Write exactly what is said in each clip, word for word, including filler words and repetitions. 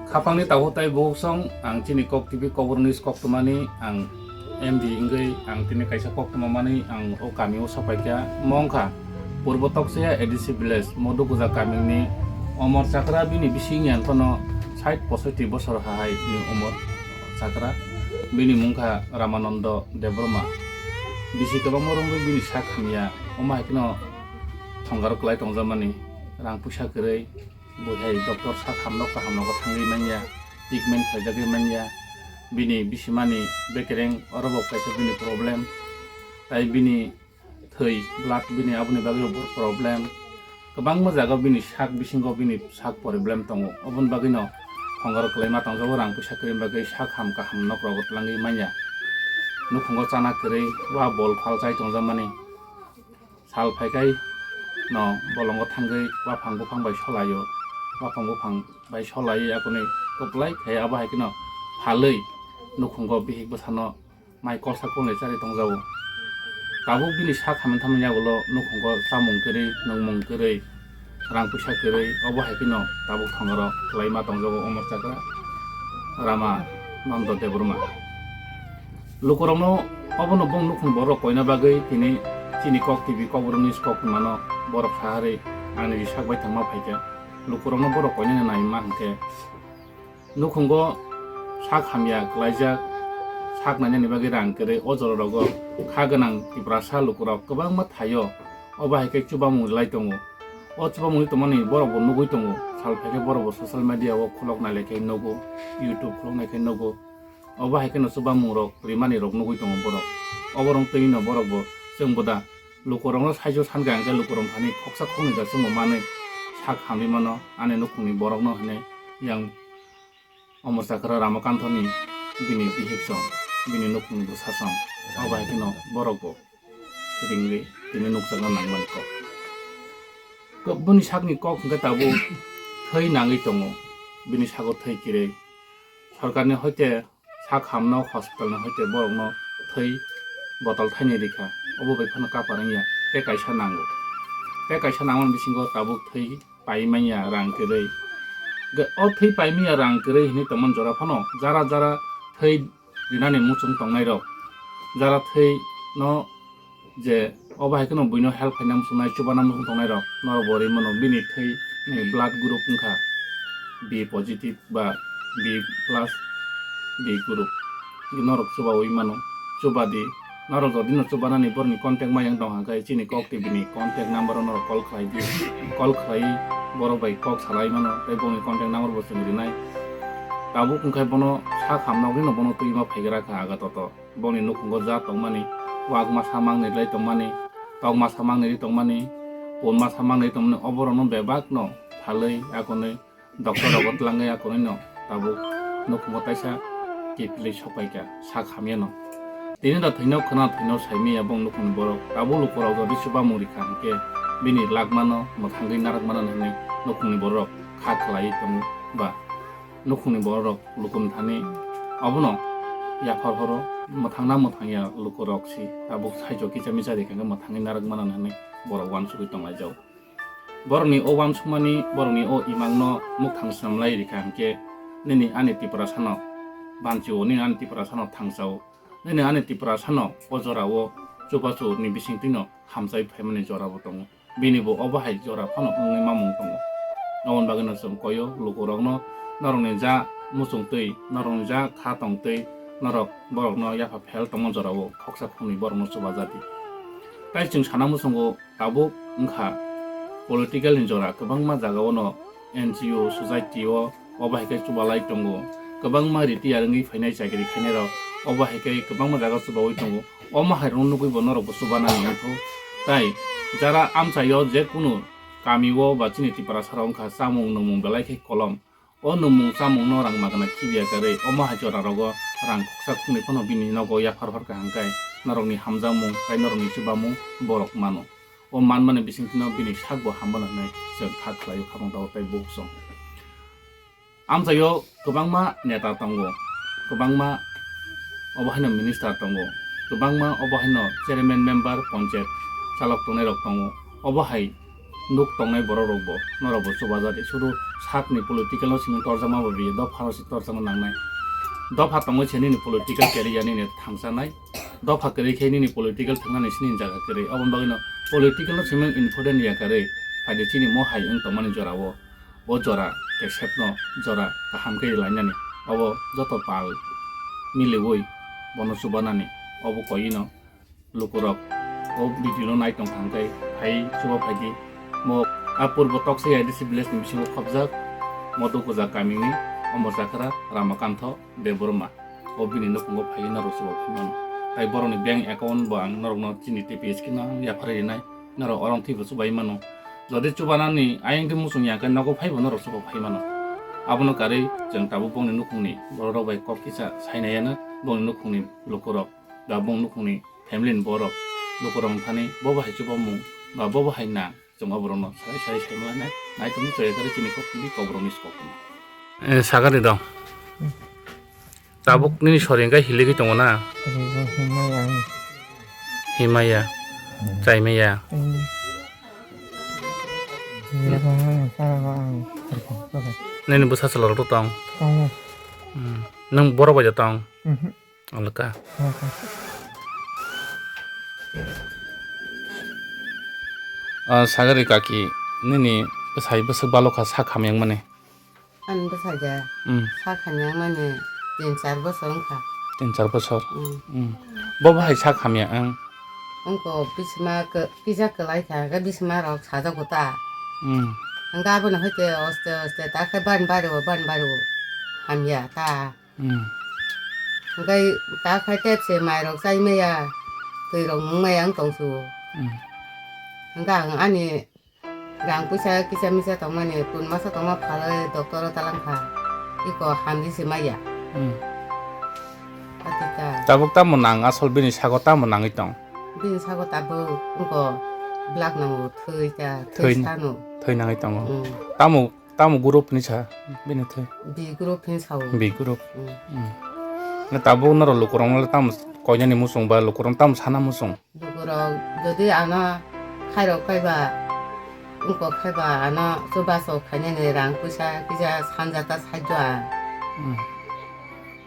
Khapangni takhuk tei bukhuk song, ang chini Kok T V Kokborok News koktwmani ang M D wngwi ang tini kaisa koktwma manwi ang o kamio sopaikha. Mo wngkha Purbo Toksaya A D C village, Modukuja kamini Omor Chakra, bini bising yan phano sait posoiti bosor hahai ni Omor Chakra. Bini mung kha Ramananda Debbarma. Bisi kwbangma romwi bini sak hamya, omo hai kheno thongaro kwlai tongjakmani, rang puisa kwrwi. Bo hai doctor sak hamno kaham nogo thangwi manya, treatment khlaijagwi manya. Bini bisimani bekereng oro bo kaisa bini problem. Tai bini thwi, blood bini aboni bagwi bo problem. Kwbangma jaga bini sak bisingo bini sak problem tongo. Oboni bagwino thongaro kwlaima tongjago, rang puisa kwrwini bagwi sak ham kaham nokrogo twlangwi manya. Nukhungo chana kwrwi, wa bol phal chai tongjakmani. Sal phaikhai no bolongo thangwi waphang buphang bai solaio, waphang buphang bai solaiwi akonwi kwplai khai abo hai kheno phalwi nukhungo bihik bwsano mai kolsa kolnwi charwi tongjago. Tabuk bini sak hamya thamya yagulo nukhungo chamung kwrwi, nungmung kwrwi, rang puisa kwrwi, obo hai kheno tabuk thongaro kwlaima tongjago Omor Chakra Rama Nando Debbarma. Lukurokno obono bong nukhung borok koina bagwi tini chini Kok T V Kokborok News koktwmano borok saharwi ani sak bai thangma phaikha. Lukurokno borok koinani naima hwnkhe nukhungo sak hamya kwlaijak, sak nainani bagwi rang kwrwi o jorogo kha gwnang Tiprasa lukurok kwbangma thaio. Obo hai khe chubamung rilai tongo. O chubamung ri tongmani borok bo nugwi tongo. Sal phai khe borok bo social media o khulok nai lai khe nugo, YouTube khulok nai khe nugo. Obo hai kheno chubamung rok rimani rok nugwi tongo borok. Oborok twi no borok bo chwng boda lukurokno saijo san kha hwnkhe lukurok thani khoksa khoknwi da chwngbo manwi sak hamwi mano ani nukhungni borokno hinwi yang Omor Chakra Ramakanthoni bini bihik song, bini nukhungni bwsa song. Obo hai kheno borok bo ringwi tini nukjakna nangmani kok. Kok bini sakni kok hwnkhe tabuk thwi nangwi tongo, bini sago thwi kirwi. Sorkarni hoite sak hamno, hospitalni hoite borokno thwi botol thaini rikha, obo bai phano kapar wngya, tei kaisa nango. Tei kaisa nangmani bisingo tabuk thwi paimanya rang kwrwi. Ge-, o thwi paimanya rang kwrwi hinwi tongmani jora phano jara jara thwi rinani muchung tongnairok, jara thwi no je obo hai kheno buino help khaina muchungnai, chubana muchung tongnairok norok bo rimano. Bini thwi ni blood group wngkha B positive ba B plus B group. Norok chubaui mano, chubadi. Norok jodi no chubanani borokni contact mayung tong hwnkhe chini Kok T V ni contact number o norok call khlai di. Call khlai borok bai kok salai mano tei bongni contact number bo chwng rinai. Tabuk wngkhe bono sak hamnokni no bono twi ma phaigra kha aga toto. Bongni nukhungo ja tongmani, wak masa mangni lai tongmani, tok masa mangni ri tongmani, pun masa mangni ri tongmani, oborokno bebakno phalwi akonwi doctor rogo twlangwi akonwino tabuk nukhungo taisa kiphilwi sokpaikha sak hamyano. Tini da thwino khwna thwino saimanya bong nukhungni borok. Tabuk lukurok jodi chubamung rikha hwnkhe bini lakmano mwthangwi narakmano hwnwi nukhungni borok kha khlaiwi tongo ba nukhungni borok lukurok thani abono yaphar horo mwthangna mwthangya lukurok si tabuk saijo kisa misa rikha hwnkhe mwthangwi narakmano hwnwi borok uansugwi tonglaijao. Borokni o uansukmani, borokni o imangno mukthang swnamlai rikha hwnkhe nini ani Tiprasano banchio, nini ani Tiprasano thangsao, nini ani Tiprasano o jorao chubachuni bisingtwino hamchai phaimani jorabo tongo. Bini bo obo hai jora phano wngwi mamung tongo. Aboni bagwino chwng koyo lukurokno norokni ja muchungtwi, norokni ja kha tongtwi, norok borokno yapha phel tongma jorao khoksa khoknwi borokno chubajadi. Tai chwng sana muchungo tabuk wngkha political ni jora, kwbangma jagao no N G O, society o obo hai khe chubalai tongo. Kwbangma retire wngwi phainai chakri khainai rok obo hai khe kwbangma jaga chubaui tongo. Omo hai rokno nugwi bo norok bo chubanani wngkha. Tai jara amchaio je kunu kami o ba chini Tiprasa rok wngkha chamung nwngmung belai khe kolom. O nwngmung chamungno rang magwna khibiya karwi, omo hai jora rogo rang khoksa khoknwi phano bini nogo yaphar phar kha hwnkhe norokni hamjakmung tei norokni chubamung borok mano. O manmani bisingtwino bini sakbo hamano hwnwi chwng kha khlaio, khabang tabuk tei bukhuk song. Amchaio kwbangma neta tongo, kwbangma obo haino minister tongo, kwbangma obo haino chairman, member, ponchayat chalok tongnairok tongo. Obo hai nuk tongnai borok rok bo norok bo chubajadi, sudu sakni political no simi torjakma bo biye, dopha no si torjakma nangnai. Dopha tongwi se nini political career nini thangsanai. Dopha kwrwi khe nini political thangna ni sini jaga kwrwi. Aboni bagwi no political no simi important ya kwrwi. Phaidi chini mo hai wng tongmani jora o. O jora kesep no jora kaham khe lainani. Abo joto pal miliwi bono chubanani. Obo koi no lukurok o video no nai tong thang khe phai chuba phaidi. Mo a purbo toksa ya disi village ni bisingo khopjak. Mo Dukuja kamini omo jakra Ramakantho Debbarma. O bini nukhungo phaiwi norok se bo phai mano. Tai borokni bank account bo ang norokno chini T P S khe no ang yapharwi rinai. Norok orong thwibo chubai mano. Jodi chubanani ayang khe muchung ya khe nogo phaibo norok se bo phai mano. Abono karwi chwng tabuk bongni nukhungni borok rok bai kok kisa sainai yano bongni nukhungni lukurok ba bong nukhungni family ni borok lukurok thani bobo hai chubamung ba bobo hai nang. Chwng aborokno sai sai sai mano, naitokni chaya khe chini kok tini kok borokni kok tini. Eh, sagani dong. Hmm. Tabuk nini sori hingke hiligwi tongo na? Hiligwi himaya ang. Himaya. Hmm. Chaimaya. Hmm. Hiligwi himaya ang, sarwa ang. Nini bwsa chwla rok tong? Tongo. Hmm. Nwng borok bai da tong? Mhm. Alka. Alka. Ah, sagari kaki, nini bwsai bwswk balokha sak hamya wngmani? Ani bwsai de. Hmm. Sak hamya wngmani tin char bosor wngkha. Tin char bosor? Hmm. Hmm. Bo bahai sak hamya wng? Wngkha bisma kisa kwlai kha, hwnkhe bisma rok sajago ta. Hmm. Hwnkhe abono hwnkhe oste oste ta khe ban bari o, ban bari o. Hamya ta. Hmm. Hwnkhe ta khai tep se mairok chai maya, twirok nung maya wng tong su. Hmm. Hwnkhe ang ani rang puisa kisa misa tongmani kun masa tongma phalwi doctor o talang kha. Iko hamdi se maya. Hmm. Atita. Tabuk tamo nang asol bini sago tamo nangwi tong? Bini sago tabuk wngko black nango thwi ta, thwi Thwi, sano. Thwi nangwi tongo. Hmm. Tamo Tamo group ni sa bini thwi? B group hin sao. B group. Mm. Mm. Na tabuk norok lukurok no tamo koinani muchung ba lukurok tamo sana muchung? Lukurok jodi ano khairok phaiba, wngkok phaiba ano chubachu khainani rang puisa kisa sanja ta saijo ang. Mm.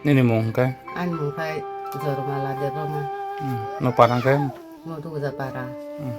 Nini mung hwnkhe? Ani mung khai Jormala Debbarma. Mm. No para hwnkhe? Mo Duguja para. Mm.